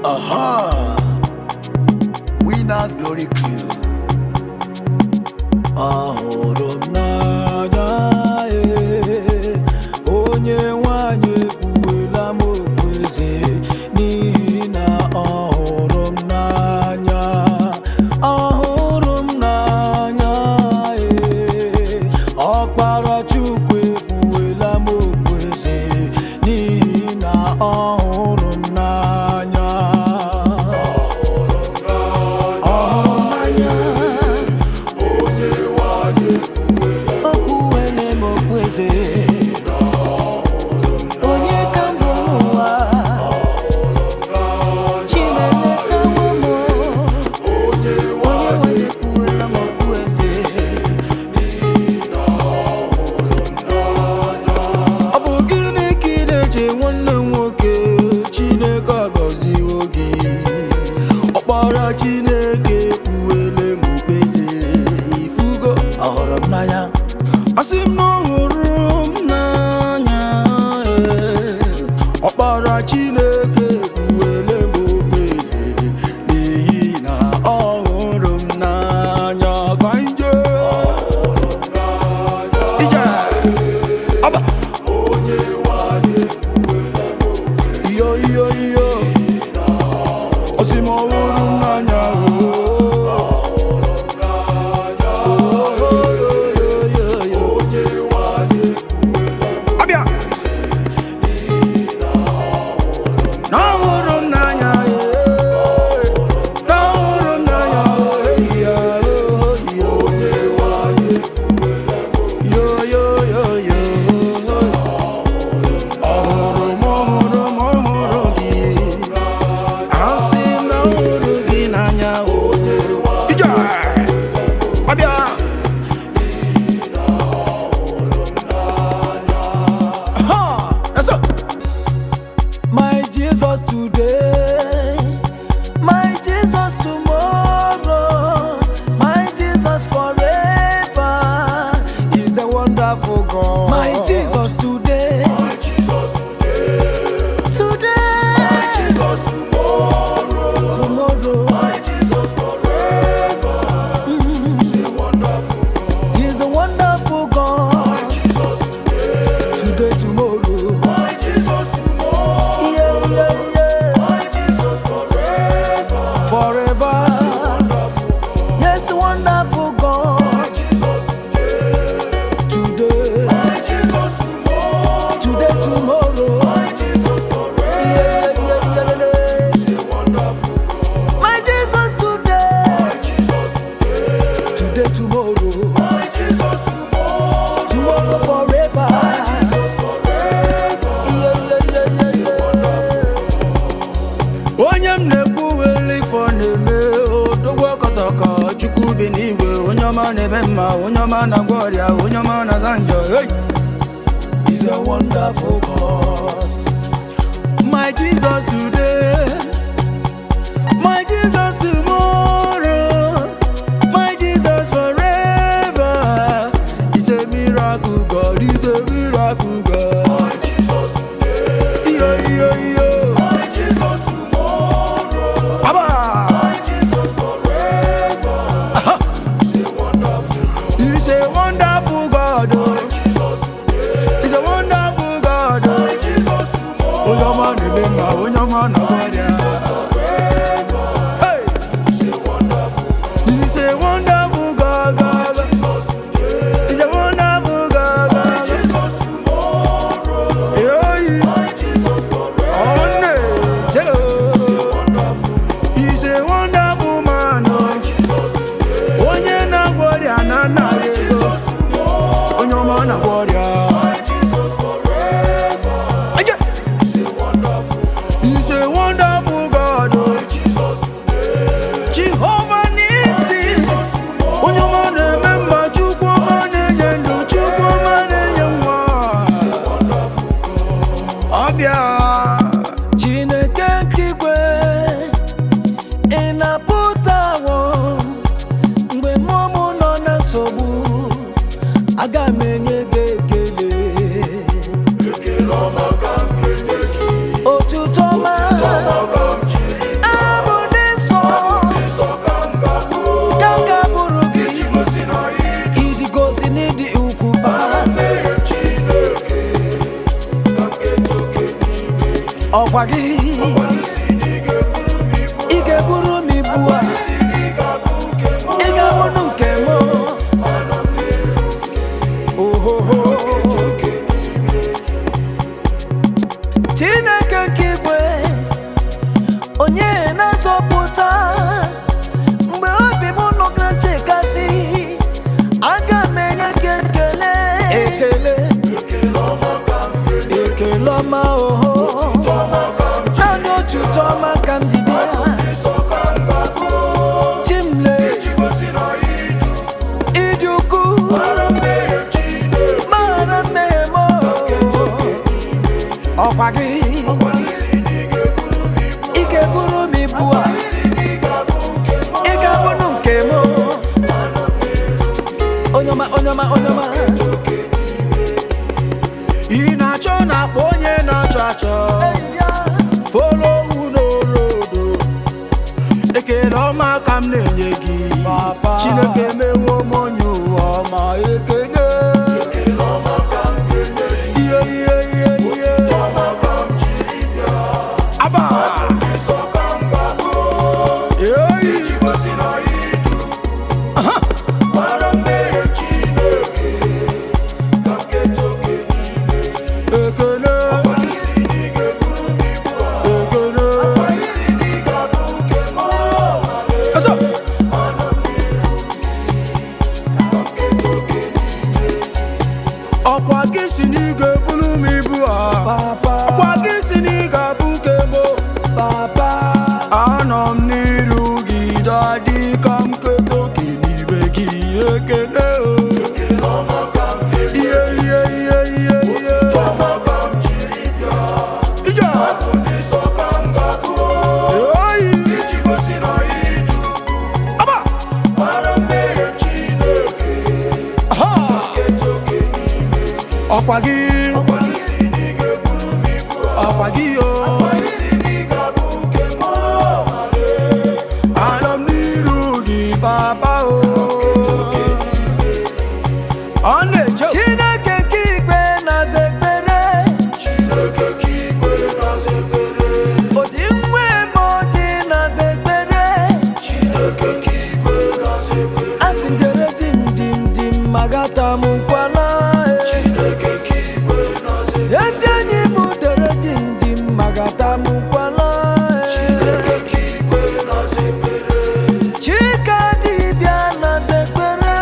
Aha! Winners Glory Crew. Ahụrụ m n'anya ee, onye nwanyị ekpuwela m okpueze n'ihi na ọ hụrụ m n'anya. Ahụrụ m n'anya ee, ọkpara Chukwu ekpuwela m okpueze n'ihi na ọ hụrụ m n'anya. Ọ hụrụ m n'anya. Okpuwele m okpueze. Onye ka mbụ n'ụwa. Chineletawo m. Onye nwanyị ekpuwela m okpueze. Ọ bụ gịnị ka ị na-eche, nwanne m nwoke? Chineke agọziwo gị. Ọkpara Chineke ekpuwele m okpueze, ifugo. Ọ hụrụ m n'anya. Asị m na ọ hụrụ m n'anya ee. Ọkpara Chineke ekpuwele m okpueze n'ihi na ọ hụrụ m n'anya. Ka anyị jee ije ọba. Iyo iyo iyo, ọsị m ọ hụrụ m n'anya ooo. Abịa na ọ hụrụ m n'anya ee. Na ọ hụrụ m n'anya ee, ya, oo, yo. Yo, yo, yo, yo. Ọ hụrụ m, ọ hụrụ m, ọ hụrụ gị. Asị m na ọ hụrụ gị n'anya o. Ije! Abịa! Ha! That's up. My Jesus today, my Jesus tomorrow, my Jesus forever is the wonderful God. My Jesus today, today, tomorrow, He's the wonderful God. Today, tomorrow, yeah, yeah, yeah, forever. Yes, wonderful God. Today, today, tomorrow. Yeah, yeah, yeah, yeah, yeah. My Jesus today, today, tomorrow, tomorrow forever. Yeah, yeah, yeah, yeah, yeah. Onye m na-ekwu wele ifo na-eme odogwu ọkọtọkọ Chukwu bi n'igwe, onye ọma na-eme mma, onye ọma na-agwọ ọrịa, onye ọma na-aza njọ. Hey! He's a wonderful God. My Jesus today, my Jesus tomorrow, my Jesus forever. He's a miracle God, he's a miracle God. Iyo, iyo, iyo. Abba! He's a wonderful God. Oh. He's a wonderful God. Oh. Onye ọma na-eme mma, onye ọma na-agwọ ọrịa. Hey! He's a wonderful God, God. He's a wonderful God, God. Hey! Ọ na-eje o. He's a wonderful man. Oh. Onye na-agwọ ọrịa na anaghị ego. Onye ọma na-agwọ ọrịa. Aje! He's a wonderful Ọkwa gị ị ga-eburu m ibu a, ị ga-abụnụ nke m. Ohoho, Chineke nke igwe, onye na-azọpụta mgbe obi m nọgara nchekasị, aga m enye gị ekele. Ekele, ekele ọma. Oho, naanị otuto ọma ka m ji bịa. Chimle, ịdị ukwuu, mara mmehie m. Ọkwa gị ị ga-eburu m ibu a, ị ga-abụnụ nke m. Onye ọma, onye ọma, onye ọma. Ị na-achọ na-akpọ onye na-achọ achọ. Follow n'orodo. Ekele ọma ka m na-enye gị. Papa. Chineke mewo m onye ụwa ọma. Ekele. Ihe, ihe, ihe, ihe. Aba. Eyi. Ekele. Ekele. Ọsọ. Ọkwa gị si na ị ga-eburu m ibu a. Papa. Ọkwa gị si na ị ga-abụ nke m. Papa. Anọ m n'iru gị, daddy, ka m keta oke n'ime gị. Ekele o. Ihe, ihe, ihe, ihe, ihe. Ije. Oyi. Aba. Ha. Ọkwa gị, ọkwa gị o. Anọ m n'iru gị, papa o. Ọ na-eche. Chineke nke igwe na-aza ekpere. O ji nwa eme oji na-aza ekpere. Asị m jere jim jim jim magata m nkwala. Ezi enyi m, dere jim jim magata m nkwala. Chika dibịa na-aza ekpere.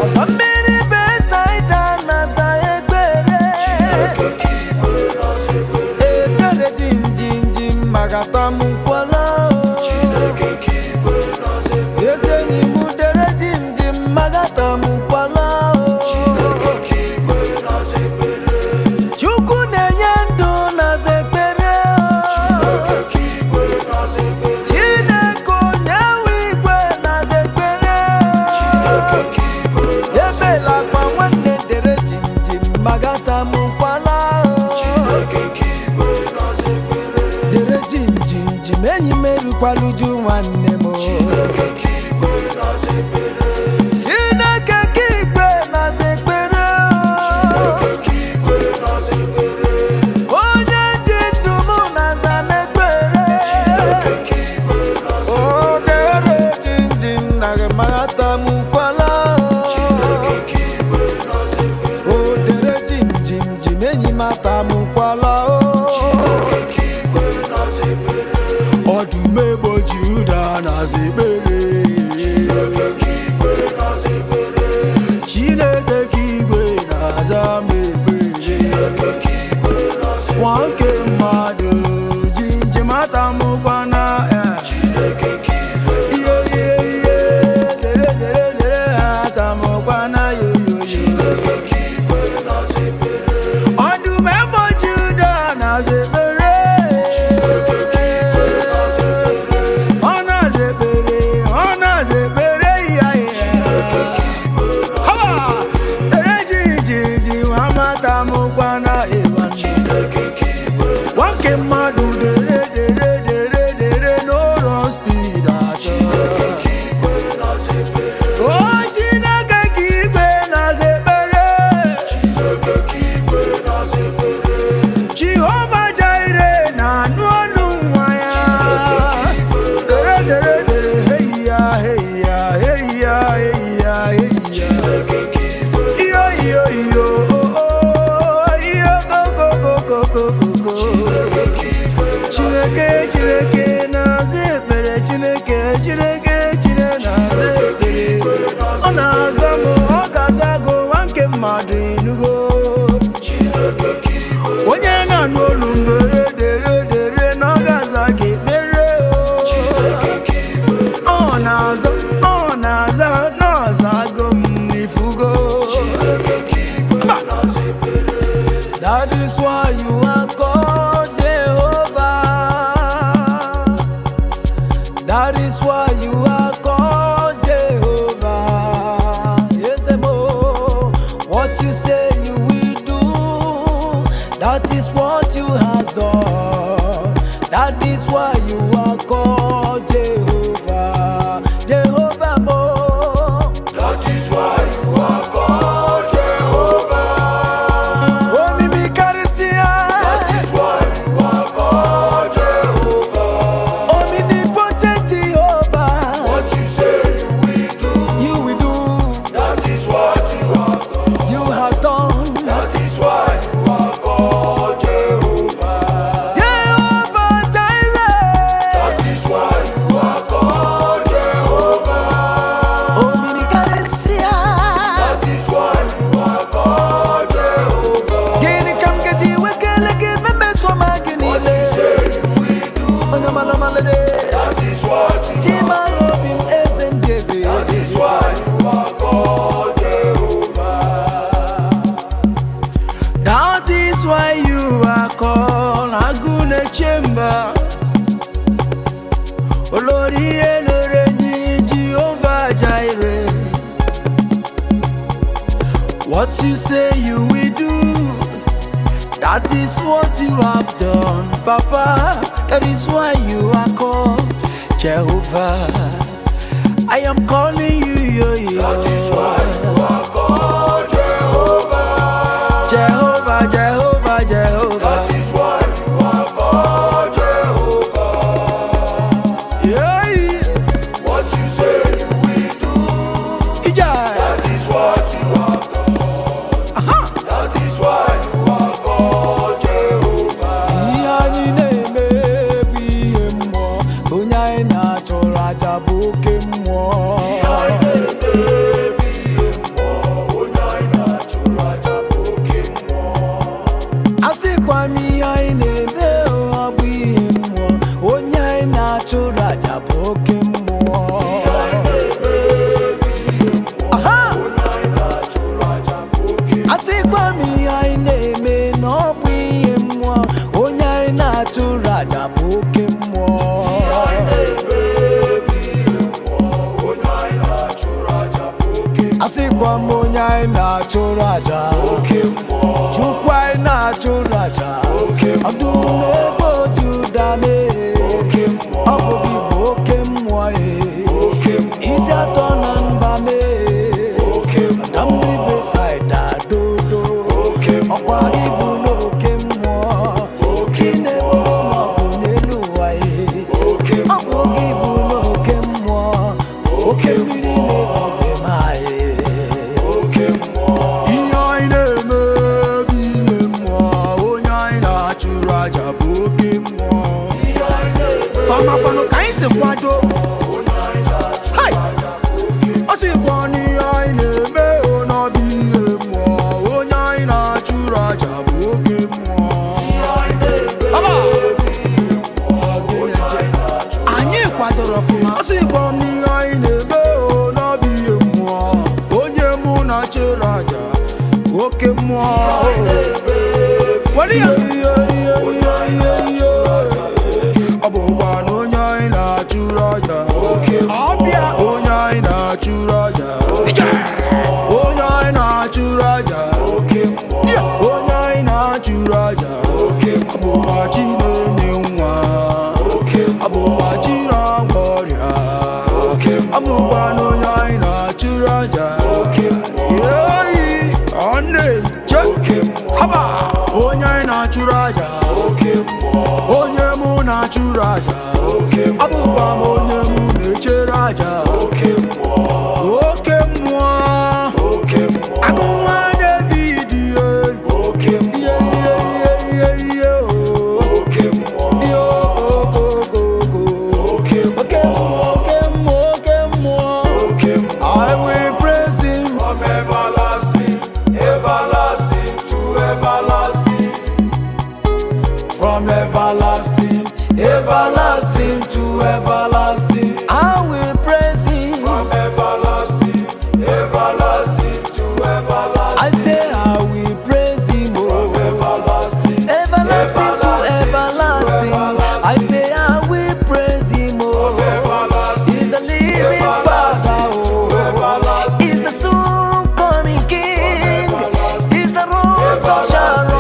Ọdọ mmiri Besaida na-aza ekpere. Ekpere jim jim jim magata m nkwala. Ezi enyi m, dere jim jim magata m nkwala. Chukwu na-enye ndụ na-aza ekpere. Chineke onye nwe igwe na-aza ekpere. Ebela akwa, nwanne, dere jim jim magata m nkwala. Dere jim jim jim, enyi m, erukwala uju, nwanne m. Chineke nke igwe na-aza ekpere. Onye ji ndụ m na-aza m ekpere. O dere jim jim na magata m nkwala. O dere jim jim jim, enyi m, ata m nkwala o. Ọdụm egbo Juda na-aza ekpere. Chineke ka igwe na-aza m ekpere. Nwoke mmadụ ji njem atamụkwana. Ihe, ihe, ihe, dere dere dere, atamụkwana yoyoyo. Ọdụm egbo Juda na-aza ekpere. Ọ na-aza ekpere, ọ na-aza ekpere ya ya. Ha! Ere ji ji ji, nwa mata mụkwana ịwa. Chineke, Chineke na-aza ekpere. Chineke, Chineke, Chineke na-aza ekpere. Ọ na-aza m, ọ ga-aza gị, nwa nke mmadụ, ịnụgo. Onye na-anụ olu mgbere dere dere na ọ ga-aza gị ekpere o. Ọ na-aza, ọ na-aza, na-azago m ifugo. That is why you are called Jehovah. That is why you are called Jehovah. Yes, Emo. What you say you will do, that is what you has done. That is why you are called Jehovah. Jehovah Mo. That is why you are called Jehovah. Omimi karịsịa. That is why you are called Jehovah. Omnipotent Jehovah. What you say you will do, You will do, that is what you have done. You have done. That is why you are called Jehovah. Jehovah Jireh. That is why you are called Jehovah. Omnikarịsịa. That is why you are called Jehovah. Gịnị ka m ga-eji wee kelee gị na mmeso ọma gị What niile? you say you will do, Onye mara malede. that is what you have Chimara obi m, eze ndị eze. That is why you are called Jehovah. That is why you are called Agunechemba. Olórí elóore ni Jehovah Jireh. What you say you will do, that is what you have done, Papa. That is why you are called Jehovah. I am calling you, yo, yo. That is why you are called Jehovah. Jehovah, Jehovah, Jehovah. That is why you are called Jehovah. Yeah. What you say you will do, Ija. that is what you have done. That is why you are called Jehovah. Ihe anyị na-eme bụ ihe mmụọ, onye anyị na-achụrụ aja bụ oke mmụọ. Anyị na-eme bụ ihe mmụọ, onye anyị na-achụrụ aja bụ oke mmụọ. Asịkwa m, ihe anyị na-eme ọ bụ ihe mmụọ, onye anyị na-achụrụ aja bụ oke mmụọ. Anyị na-eme bụ ihe mmụọ, Aha! onye anyị na-achụrụ aja bụ oke mmụọ. Asịkwa m, ihe anyị na-eme na ọ bụ ihe mmụọ, onye anyị na-achụrụ aja bụ oke mmụọ. Anyị na-eme bụ ihe mmụọ, onye anyị na-achụrụ aja bụ oke Asịkwa m, onye anyị na-achụrụ aja, oke mmụọ. Chukwu anyị na-achụrụ aja, Oke mmụọ. Ọdụm ebo Juda mee. Oke mmụọ. Ọ bụ gị bụ oke mmụọ e. Oke mmụọ. Isi atọ na mba mee. Oke mmụọ. Na mmiri Besaida dodo. Oke mmụọ. Ọkwa gị bụ n'oke mmụọ. Oke Chineke maọbụ n'elu ụwa e. Oke Ọ bụ gị bụ n'oke mmụọ. Oke mmiri na-ebube ma e. Oke mmụọ. Ihe anyị na-eme bụ ihe mmụọ, onye anyị na-achụrụ aja bụ oke mmụọ. Famakwanụ ka anyị si kwado. Hai! Ọ sịkwa na ihe anyị na-eme n'ọbụ ihe mmụọ, onye anyị na-achụrụ aja bụ oke mmụọ. Aba! Anyị kwadoro ọfụma. Ọ sịkwa na ihe anyị na-eme n'ọbụ ihe mmụọ, onye mụ na-achụrụ aja oke mmụọ. Were ya. Ihe, ihe, ihe, ihe, ihe. Ọ bụkwa na onye anyị na-achụrụ aja, Ọbịa. onye anyị na-achụrụ aja, onye anyị na-achụrụ aja, onye anyị na-achụrụ aja, ọ bụkwa chi na-enye nwa, ọ bụkwa chi na-agwọ ọrịa, ọ bụkwa na onye anyị na-achụrụ aja. Yeyi, ọ na-eche. Haba. Onye anyị na-achụrụ aja, onye mụ na-achụrụ aja, abụkwa m onye mụ na-echere aja. Oke mmụọ. Agụ nwa David ye. Ihe, ihe, ihe, ihe, ihe, o. Ihe, o. Everlasting to everlasting. I will praise him. From everlasting, everlasting to everlasting. I say I will praise him. From Oh. everlasting, Everlasting to everlasting. I say I will praise him. Oh. everlasting, He's the living Father. to Oh. everlasting. He's the soon coming King. He's the Rose of Sharon.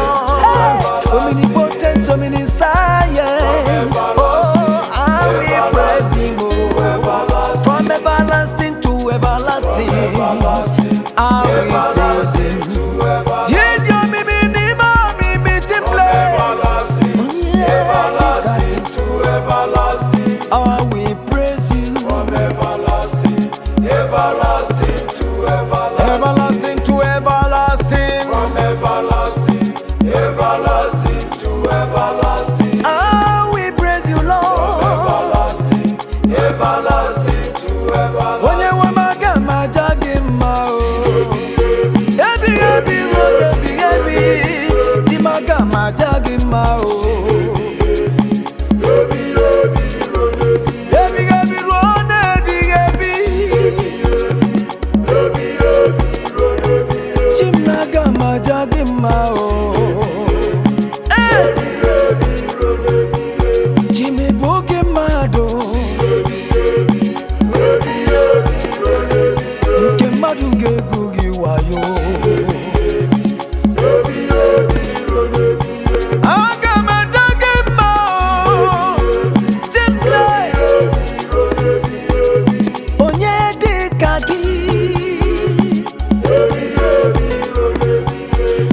Omnipotent, omniscience. Oh, I will praise him. Oh. From everlasting to everlasting. I will praise him. To everlasting, He's your mimi, nima, mimi, timple. everlasting, everlasting to everlasting. I will praise you. From everlasting, everlasting to everlasting. Everlasting to everlasting. From everlasting, everlasting to everlasting. I will praise you, Lord. Everlasting, everlasting to everlasting. Onye nwe m aga m aja gị mma o. Ebighị ebi ruo n'ebighị ebi, di m aga m aja gị mma o. Ebighị ebi ruo n'ebighị ebi, chi m na aga m aja gị mma o. Ee! Chi m bụ gị mmadụ. Nke mmadụ ga-egwu gị wayo. Aga m aja gị mma o, Chimle. Onye dị ka gị.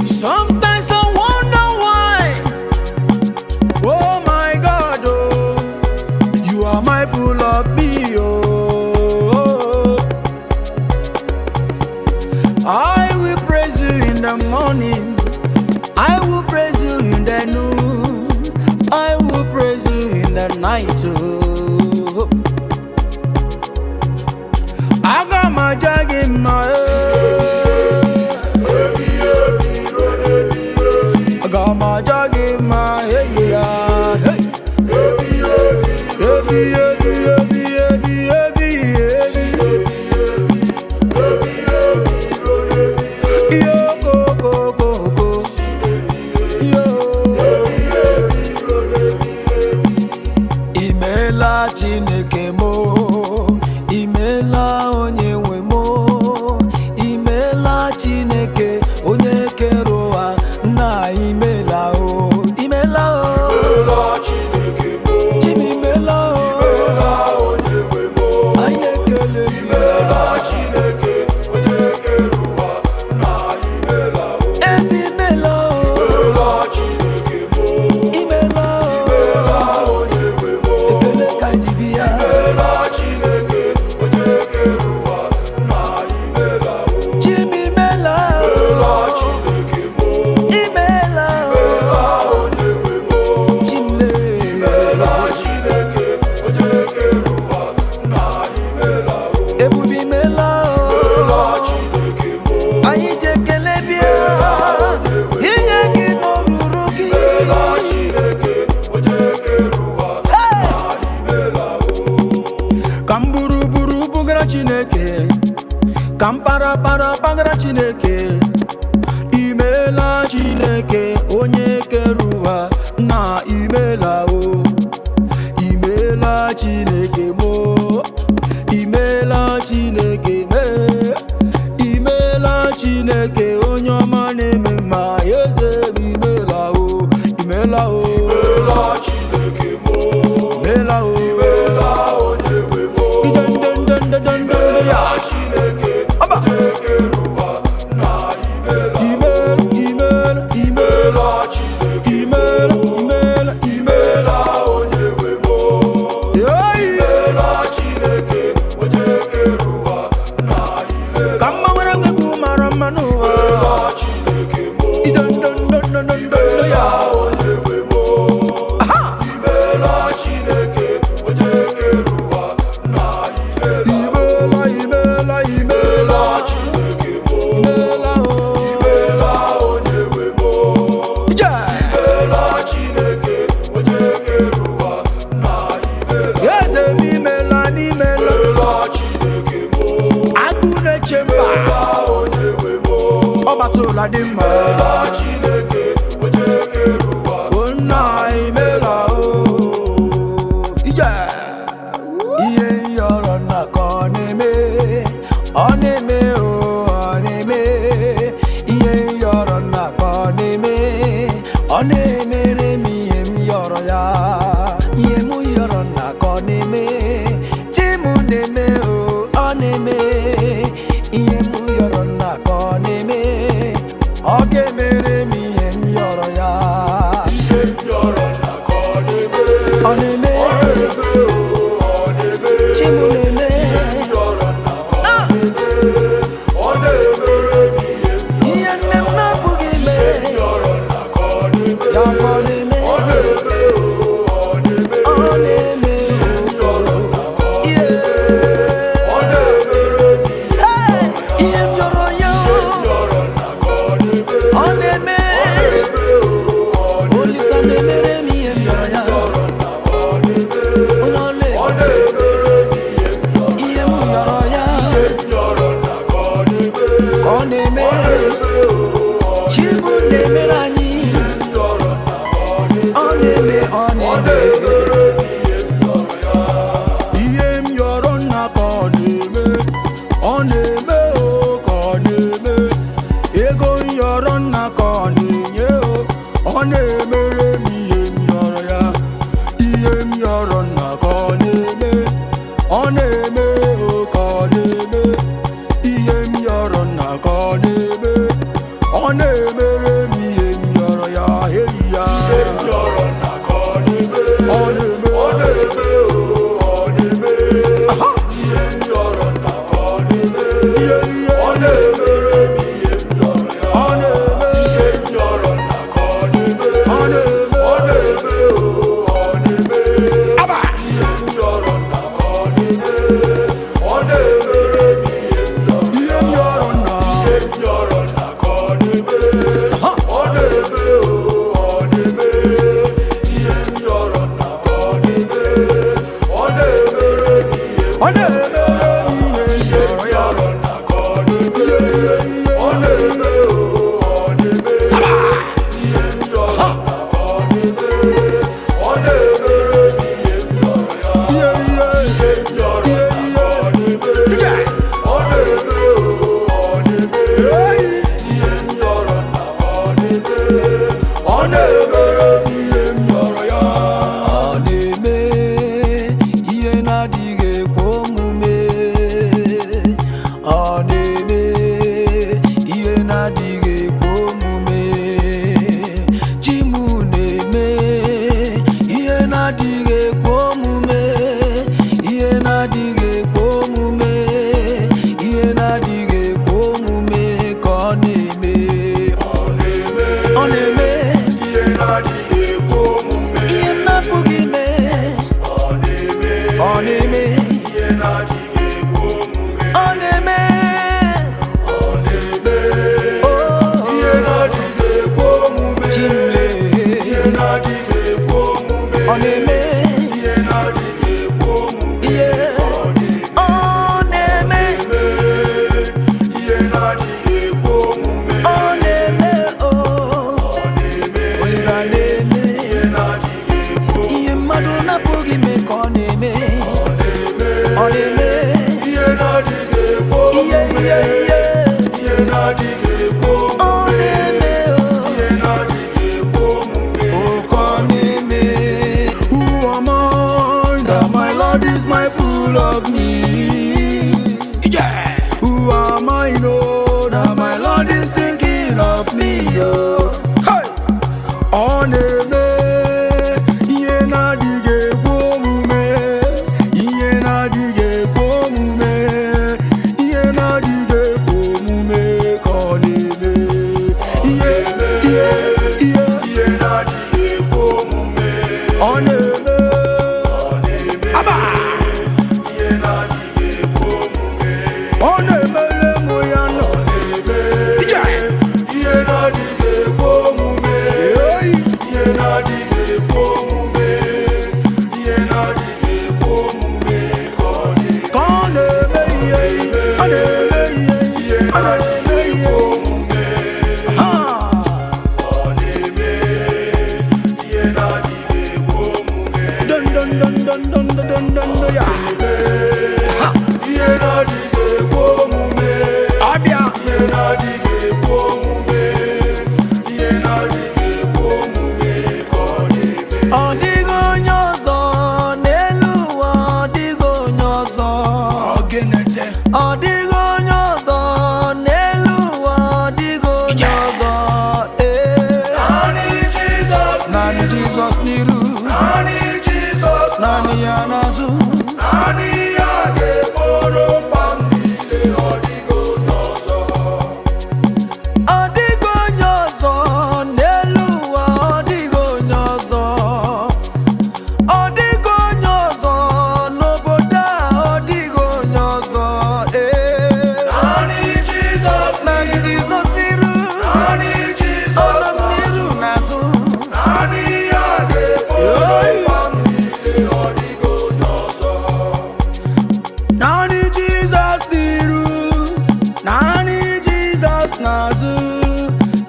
Sometimes I wonder why. Oh my God, oh, you are mindful of me, oh. I will praise you in the morning. I will praise you in the noon. I will praise you in the night. Oh. Aga m aja gị mma, eh. Aga m aja gị mma, hey, ya, hey. Ebi, ebi, ebi, ebi, ebi, ebi. Iyo, ko, ko, ko, ko. Iyo. Imeela Chineke mo, imeela onye nwe mo, imeela Chineke onye kere ụwa, nna imeela o, imeela o, Chim imeela o, anyị na-ekele gị. Ezi imeela o, imeela o, ekele ka anyị ji bịa. Chim imeela o, imeela o, Chimle. Ebube imeela o, anyị ji ekele bịa inye gị n'oruru gị. Ka m buru buru bugara Chineke, ka m para para pagara Chineke. Imeela Chineke onye kere ụwa na imeela o. Imeela Chineke mo, imeela Chineke me, imeela Chineke onye ọma na-eme mma, eze m imeela o, imeela o, imeela o. Ije ya. Ọba. Imeela, imeela, imeela, imeela, imeela, imeela. Hey! Ka mma nwere ngwegwu mara mma n'ụwa. dị mma. Chineke onye kere ụwa. Nna, imela o, ije. Ihe yọrọ nna ka ọ na-eme, ọ na-eme o, ọ na-eme. Ihe yọrọ nna ka ọ na-eme, ọ na-emere m ihe m yọrọ ya. Ihe m yọrọ nna ka ọ na-eme, chi m na-eme o, ọ na-eme. Ihe m yọrọ nna ka ọ na-eme, ọ ga-emere m ihe m yọrọ ya. Ihe m yọrọ nna ka ọ na-eme. Ọ na-eme. Ọ na-eme o, ọ na-eme. Chi m na-eme. Yọrọ nna ka ọ na-eme, ọ na-emere m ihe m Ihe nne m na-apụghị ime, yọrọ nna ka ọ na-eme. Ya ka ọ na-eme. Ọ na-eme o, ọ na-eme. Ọ na-eme. Yọrọ nna ka ọ Ihe ọ na-emere m ihe. Ihe m yọrọ ya o, Yọrọ nna ka ọ na-eme. ọ na-eme. Eme o, ọ na-eme. Olisa na-emere m ihe m yọrọ ya. Yọrọ nna ka ọ na-eme. Onye ọla Ọ na-emere m ihe m yọrọ. Ihe m yọrọ ya Yọrọ nna ka ọ na-eme. ka ọ na-eme. Eme o, ọ Chi m na-emere anyị. yọrọ nna ka ọ na-eme. Ọ na-eme, ọ Ọ na-eme. na-emere m ihe m yọrọ ya. Ihe m yọrọ nna ka ọ na-eme. Ọ na-eme o, ka ọ na-eme. Ego m yọrọ nna ka ọ na-enye o. Ọ na-emere m ihe m yọrọ ya. Ihe m yọrọ nna ka ọ na-eme. Ọ na-eme o, ka ọ na-eme. Ihe m yọrọ nna ka ọ na-eme. Ọ na-emere m ihe m yọrọ ya. Hey ya. Ihe m yọrọ nna ka ọ na-eme. Ọ na-eme. Ọ na-eme o, ọ na-eme. Ihe m yọrọ nna ka ọ na-eme. Ọ na-emere m ihe m yọrọ ya. Ọ na-eme. Ihe m yọrọ nna ka ọ na-eme. Ọ na-eme. Ọ na-eme o, ọ na-eme. Ihe m yọrọ nna ka ọ na-eme. Ọ na-emere m ihe m yọrọ. Ihe m yọrọ nna. Ihe m yọrọ nna ka ọ na-eme. Ọ na-eme o, ọ na-eme. Ihe m yọrọ nna ka ọ na-eme. Ọ na-emere m ihe m. Ọ na-emere m ihe m yọrọ nna ka ọ na-eme. Ọ na-eme o, ọ na-eme. Ihe m yọrọ nna ka ọ na-eme. Ọ na-emere m ihe m yọrọ ya. Ihe m yọrọ nna ka ọ na-eme. Ọ na-eme o, ọ na-eme. Ihe m yọrọ nna ka ọ na-eme. Ọ na-emere m ihe m yọrọ ya. Ọ na-eme ihe na-adịghị ekwe omume. Ọ na-eme ihe na-adịghị ekwe omume. Chi m na-eme ihe na-adịghị ekwe omume. Ihe na-adịghị ekwe omume. Ihe na-adịghị ekwe omume ka ọ na-eme. Ọ na-eme Ọ na-eme. ihe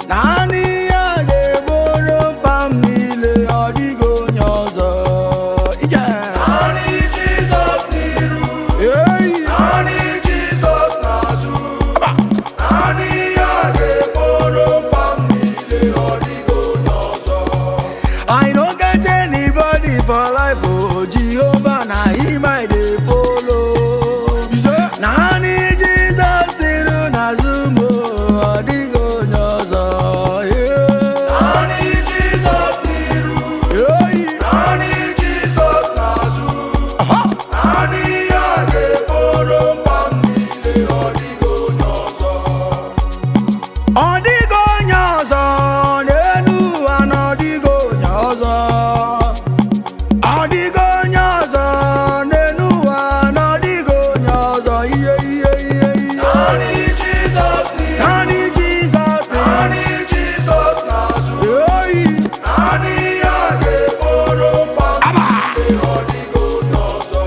Naanị ya ga-egboro mkpa m niile, ọ dịghị onye ọzọ. Ije. Naanị Jizọs n'iru, Ei. naanị Jizọs n'azụ. Naanị ya ga-egboro mkpa m niile, ọ dịghị onye ọzọ. I no get anybody for life, oh Jehovah, na him I dey follow. Naanị Jizọs dịrị n'azụ m, oh, ọ dịghị onye ọzọ. Yeah. Naanị Jizọs n'iru, Hey. naanị Jizọs n'azụ. Aha. Naanị ya ga-egboro mkpa m niile, ọ dịghị onye ọzọ. Ọ dịghị onye ọzọ n'elu ụwa na ọ dịghị onye ọzọ. Ọ dịghị onye ọzọ n'elu ụwa na ọ dịghị onye ọzọ. Ihe ihe ihe ihe. Naanị Jizọs n'iru, Naanị Jizọs dị. naanị Jizọs n'azụ. Oyi. Naanị ya ga-egboro mkpa m niile, ọ dịghị onye ọzọ.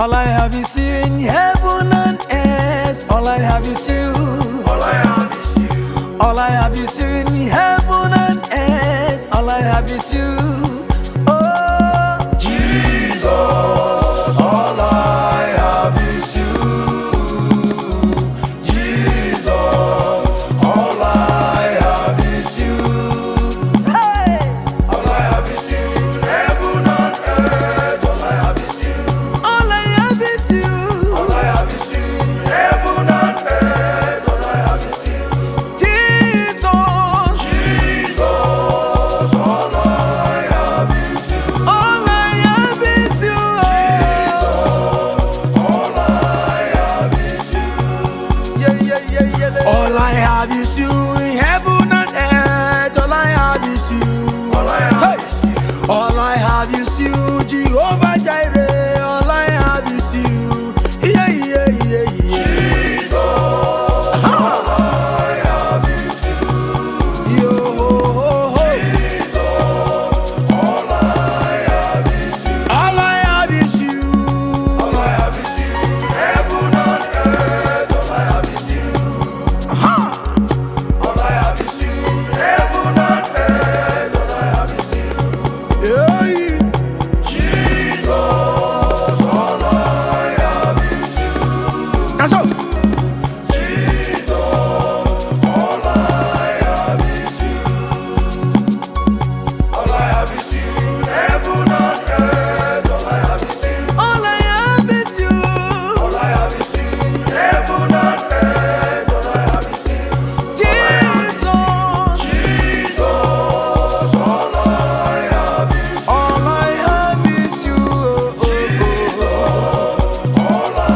All I have is you in heaven and earth. All I have is you. All I have is you. All I have is you in heaven and earth. All I have is you. Oh, Jesus, all I have is you. Jesus, all I have is you. hey! All I have is you. Heaven and earth, all I have is you. All I have is you. All I have is you. Heaven and earth, all I have is you. Jesus. Jesus, all I have is you. All I have is you. All I have is you. Yeah, yeah, yeah, yeah. All I have is you in heaven and earth. All I have is you. All I have is you. All I have is you, Jehovah Jireh. All I have is you. Yeah, yeah, yeah, yeah. Jesus, all I have is you. Yo, ho, ho, ho. Jesus, all I have is you. All I have is you. All I have is you. Heaven and earth, all I have is you. Aha. All I have is you. Heaven and earth, all I have is you. Hey. Jesus, all I have is you. That's all. Jesus, all I have is you. All I have is you. Heaven and earth, all I have is you. All I have is you. All I have is you. Heaven and earth, all I have is you. Jesus. Jesus, all I have is you. All I have is you. Oh, oh, oh. All I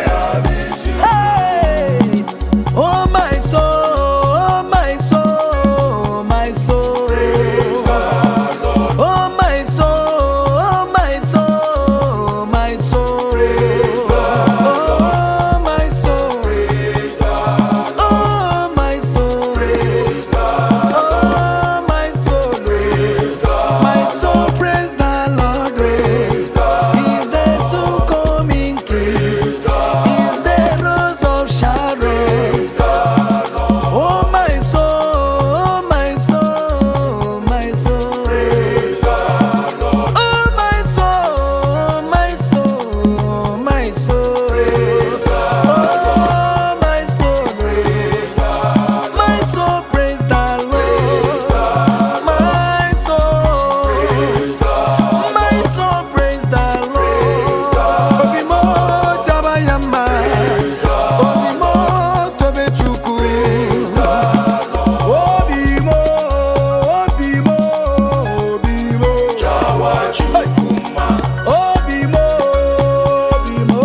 have is you. Hey! Oh my soul, oh my soul, my soul. Oh my soul, oh my soul, my soul. Oh my soul, oh my soul, oh my soul. My soul praise the Lord. He's the soon coming King. He's the Rose of Sharon. Oh my soul, oh my soul, my soul. Oh my soul, my soul, my soul. Oh my soul, my soul praise the Lord. My soul, my soul praise the Lord. Obi mo tabayama, obi mo tobe Chukwu. Obi mo, obi mo, obi mo. Jawa Chukwuma, Obi mo, obi mo,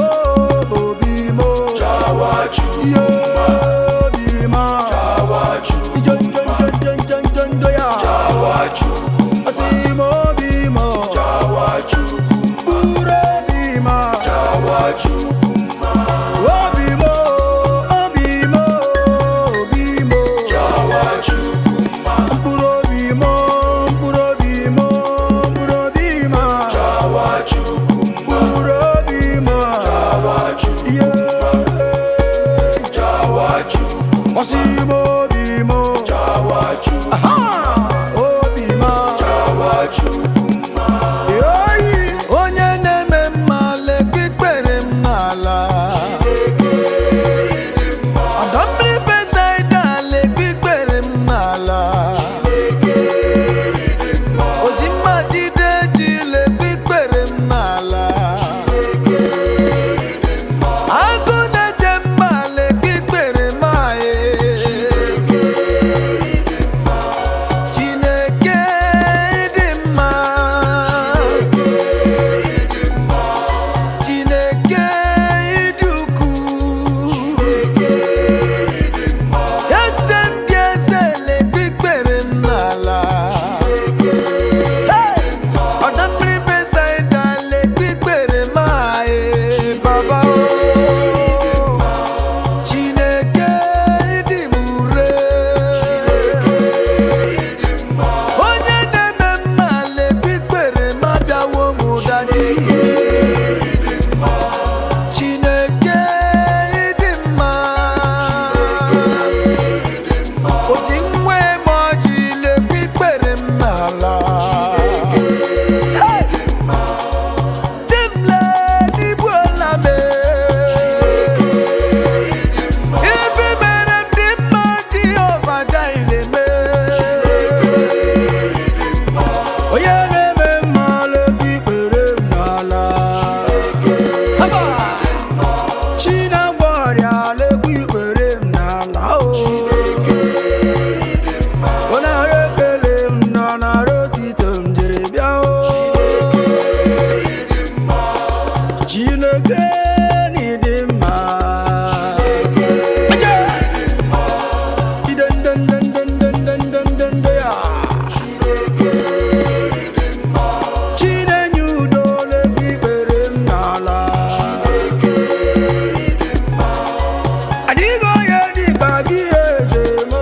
obi mo. Jawa Yo, Chukwuma, obi mo. Jawa Jo, Chukwuma, jo, jo, jo, jo, jo, ya. Jawa Chukwuma, Asi mo, obi mo. Jawa Chukwuma, Buru obi mo. Jawa Chukwuma, Obi mo, obi mo, obi mo. Jawa Chukwuma, Mkpụrụ obi mo, mkpụrụ obi mo, mkpụrụ obi mo. Jawa Chukwuma, Mkpụrụ obi mo. Jawa Chukwuma, Yeah. Jawa Chukwuma. Ọsị Chimo obi mo. Aha! Obi ma. Eyi! Onye na-eme mma lekwa ikpere m n'ala. Ọdọ mmiri Besaida lekwa ikpere m n'ala. Oji mma jide ji lekwa ikpere m n'ala. Agụ na-eche mba lekwa ikpere m aye. Chineke dị mma. Chineke dị ukwuu. Eze ndị eze lekwa ikpere m n'ala. Hey! Ọdọ mmiri Besaida lekwa ikpere m aye, Baba o. Chineke dị m ure. Onye na-eme mma lekwa ikpere m abịawo m ụdadị. Chineke dị mma. O ji nwa eme ọjị lekwa ikpere m n'ala. Hey! Chimle n'igbuola m e. Ife mere m dị mma Jehova Jaire mee. Onye na-eme mma lekwa ikpere m n'ala. Chinagwọ ọrịa lekwa ikpere m n'ala o. Ọ nara ekele m nọ nara otito m jiri bịa o. Chineke n'ịdị mma. Aje! Idendendendendendendendende ya. Chinenye udo lekwa ikpere m n'ala. Adịghị onye dị ka gị eze m.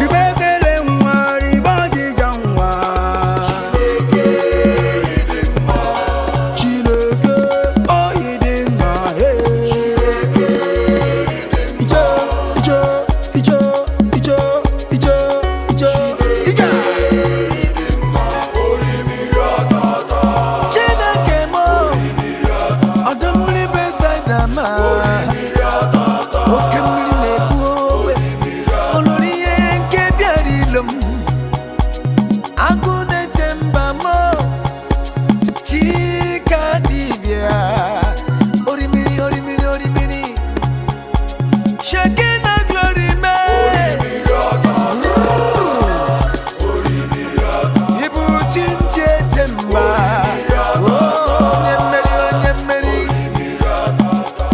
Ribe ekele nwa, ribe ọjịja nwa. Chineke oyi dị mma, ee. Iche, iche, iche, iche, iche, iche, iche. Chineke m, ọdọ mmiri Besaida ma, oke mmiri na-ebu ogbe, olori ihe nke bịara ilo m, agụ na-eche mba m, Chika dibịa, orimiri orimiri orimiri, Shekina glory mee. Ibu chi m ji eje mba, onye mmeri onye mmeri,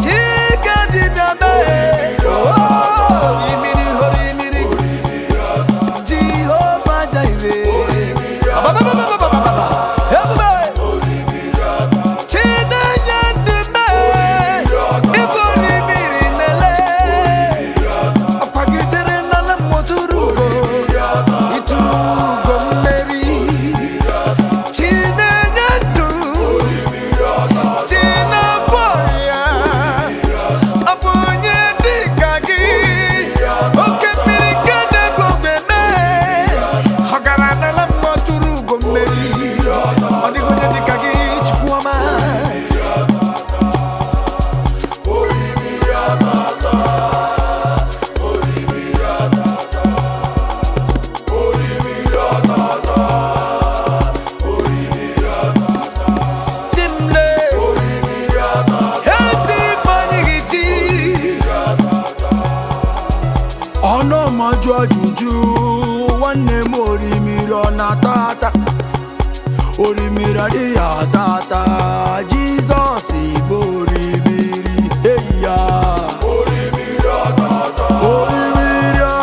Chika dibịa mee, orimiri orimiri, Jehova Jaire, Abababababababa, ebube, Chinenye ndị mee, ibu orimiri na-ele, ọkwagidere n'ala mmụọ tụrụ ugo, ịtụrụ ugo mmeri. Chinenye ndụ, Chinagwọ ya, ọ bụ onye dị ka gị, oke mmiri nke na-egbu ogbe mee, ọgara n'ala mmụọ tụrụ ugo mmeri, ọ dịghị onye dị ka gị, Chukwuọma. Chimle, ezi Ifeanyị gị chi. Ọnụ ọmajụ ajụjụ nwanne m orimiri ọ na-ata ata orimiri adịghị ata ata Jizọs bụ orimiri eyi ya orimiri a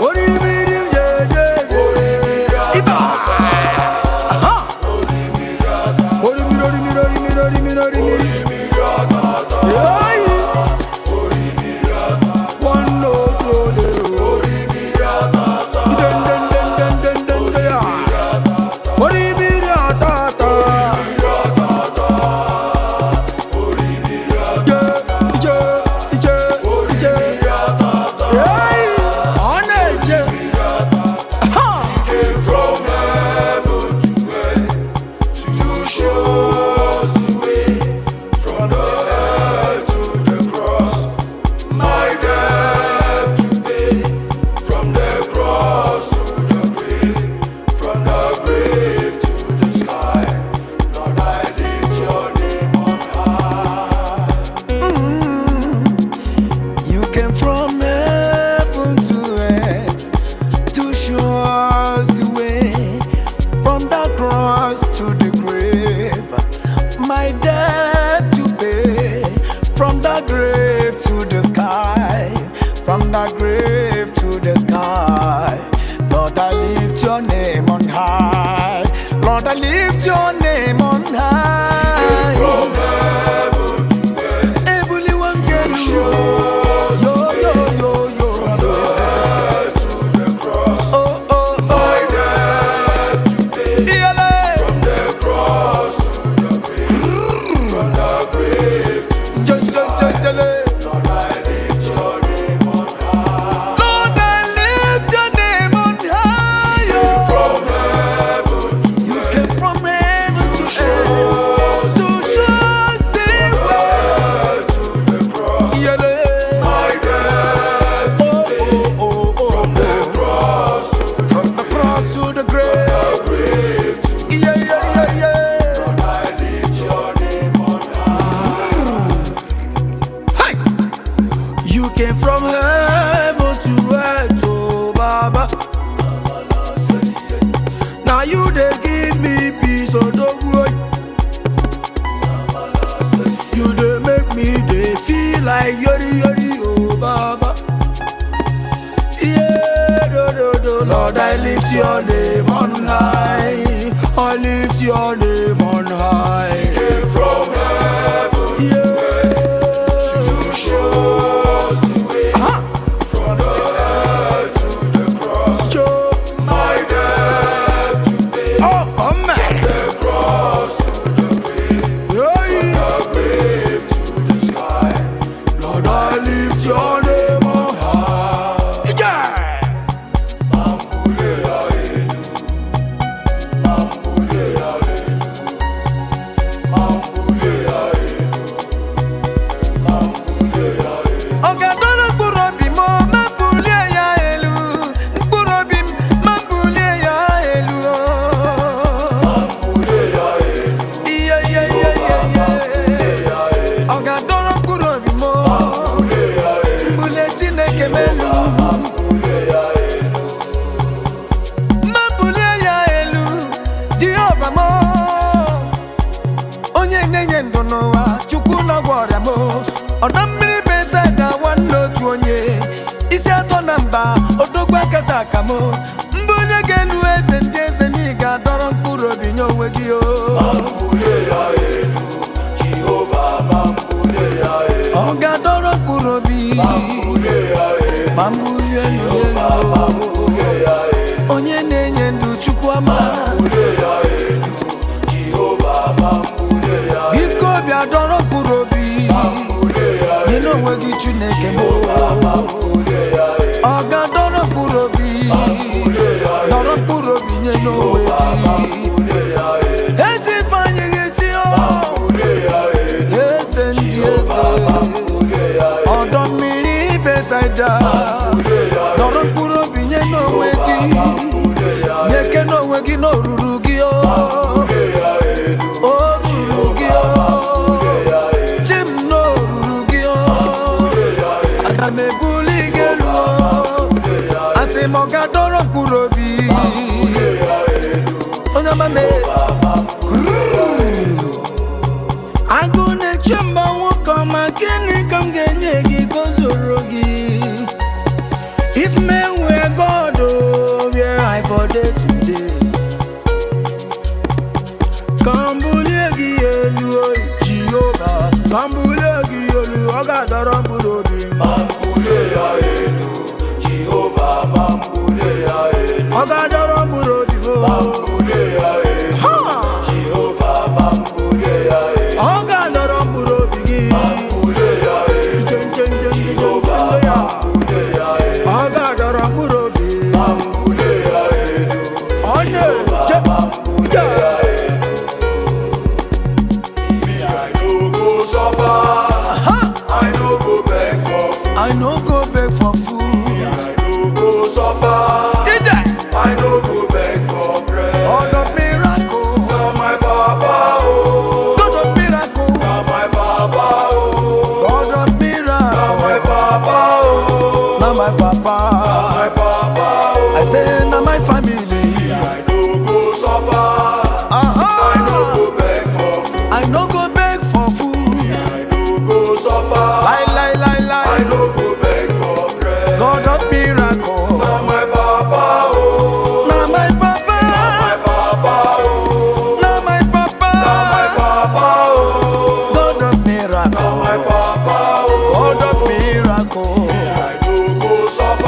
orimiri jejeje ịba aha orimiri orimiri orimiri orimiri orimiri eyi nwanne otu onye o. Ndendendendendende ya. Orimiri ata ata. From the grave to the sky. Lord, I lift your name on high. Lord, I lift your name on high. From heaven to earth, Ebuliwe m elu. Yo, yo, yo, yo. earth to the cross. Oh, oh, oh. My debt to pay. Iyele. From the cross to the grave, from the grave to Jo, jo, jo, jele. Lord, I lift your name on high. Lord, I lift your name on high. From heaven to You came from heaven to earth to show us the way. earth to the cross, Iyele. my debt Oh, oh, oh, oh. from the cross to From the cross to the grave. the grave to Yeah, yeah, yeah, yeah. Lord, I lift your name on high. Hey! You came from heaven to earth, oh Baba. Now you dey give me peace, oh Dogo. You dey make me dey feel like yori yori, oh Baba. Yeah, do do do, Lord, I lift your name on high. I lift your name on high. Came from heaven yeah. To show us the way. From the earth to the cross. Joe. My debt to pay. Oh, come on. The cross to the grave. Yeah. The grave to the sky. Lord, I lift your name on high. Yeah. Mambule ya elu. Mambule ya elu. Mambule ya elu. Mambule ya elu. Ọ ga-adọrọ mkpụrụ obi m ma bulie ya elu, mkpụrụ obi m ma bulie ya elu. Mambule ya elu. Iye, iye, iye, iye, iye. Ọ ga-adọrọ mkpụrụ obi m Mambule ya elu. bulie Chineke m elu, Mambule ya elu. ma bulie ya elu, Jehova m, onye na-enye ndụ n'ụwa, Chukwu n'ọgwọ ọrịa m, ọdọ mmiri Besaida, nwanne otu onye isi atọ na mba, odogwu akata aka m, mbunye ga-elu, eze ndị eze, na ị ga-adọrọ mkpụrụ obi nye onwe gị o. Mambule ya elu. Jehova mambule ya elu. Ọ ga-adọrọ mkpụrụ obi Mambule ya elu. ma mbulie elu elu. Mambule ya elu. Onye na-enye ndụ, Chukwu ama. Mambule ya elu. Jehova mambule ya elu. Biko bịa dọrọ mkpụrụ obi Mambule ya nye elu. n'onwe gị, Chineke m. Mambule ya elu. Ọ ga-adọrọ mkpụrụ obi, dọrọ mkpụrụ obi nye n'onwe gị. Mambule ya elu. Eze Ifeanyị gị chi o, Mambule ya elu. eze ndị eze, Mambule ya elu. ọdọ mmiri Besaida, dọrọ mkpụrụ obi nye n'onwe gị, Mambule ya elu. nyeke n'onwe gị n'oruru gị o, Mambule ya elu. o ruru gị o, chi m n'oruru gị o, aga m ebuli gị elu o. Asị m, ọ ga-adọrọ mkpụrụ obi, onye ọma mee. Agụ na-eche mba, nwoke ọma, gịnị ka m ga-enye gị ka o zuru gị? If men were God, oh, where I for dey today? Ka m bulie gị elu, oh, Jehova, ka m bulie gị elu, ọ ga-adọrọ mkpụrụ obi m. Ọ ga-adọrọ mkpụrụ obi m, oh. Ha! Ọ ga-adọrọ mkpụrụ obi gị. Nje, nje, nje, nje, nje, nje, ya. Ọ ga-adọrọ mkpụrụ obi. Ọ na-eche. I no go beg for food. Ije! I no go beg for bread. God of miracle, Na my papa, oh. God of miracle, Na my papa, oh. God of Na miracle. my papa, oh. Na my papa, My papa, oh. I say na my family. I no go suffer. Uh-huh. I no go beg for food. I no go beg for food. I no go suffer. Lie, lie, lie, I lie. no go beg for bread. miracle. I no go suffer.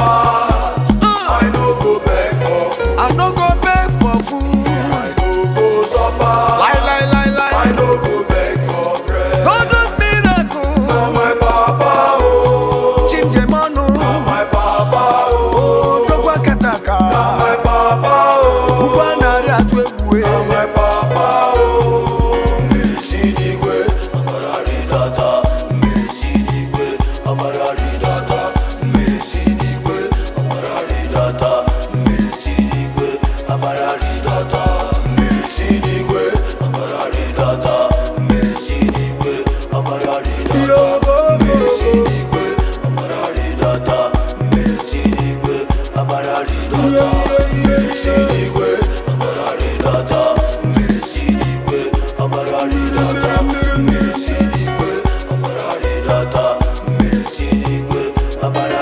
I no go beg for food. I no go beg for food. I no go suffer. Lie, lie, lie, lie. I no go beg for bread. God of miracle. Na my papa oh, Chimjemanu. na my papa oh, Odogwa kataka. na my papa oh, Ugwa narị atụ egwu na e. my papa oh. Mmiri si n'igwe amara rịdata, mmiri si n'igwe amara rịdata, mmiri si n'igwe amara rịdata, mmiri si n'igwe amara rịdata, mmiri si n'igwe amara rịdata, mmiri si n'igwe amara rịdata, mmiri si n'igwe amara rịdata, mmiri si n'igwe amara rịdata, mmiri si n'igwe amara rịdata, mmiri si n'igwe amara rịdata, mmiri si n'igwe amara rịdata, mmiri si n'igwe amara.